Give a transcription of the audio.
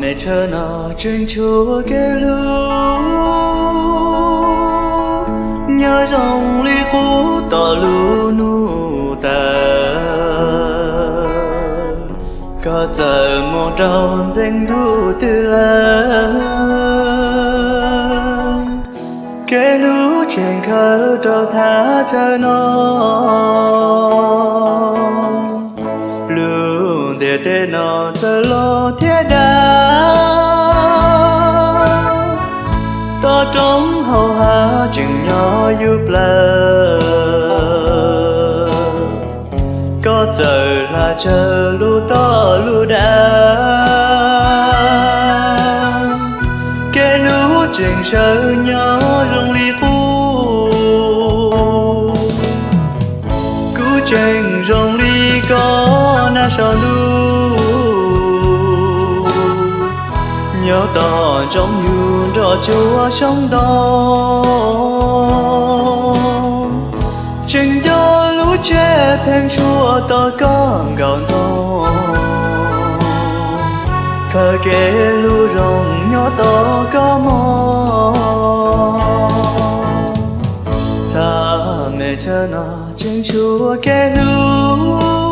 Teb chaws no tseem tshuav kev hlub, nyob zoo li qub tom lub ntuj tas. Koj txawm mus rau ntxeev ntuj twg lawm, kev hlub tseem khawb rau thaj chaw no. Lub ntiaj teb no txawm loj thiab dav, toj roob hauv hav tseem nyob yus plawv. Koj txawm hla tsawv lub toj lub dav, kev hlub tseem sawv nyob zoo li qub. Kuv tseem zoo li koj nag saum ntuj, nyob tos ntsoov yus nroj tsuag xyoob ntoo. Tseem nco lub tsev pheeb tshuaj tos koj nkaus ntxoog, khawb kev hlub zoo nyob tos koj mog. Thaj me chaw no tseem tshuav kev hlub,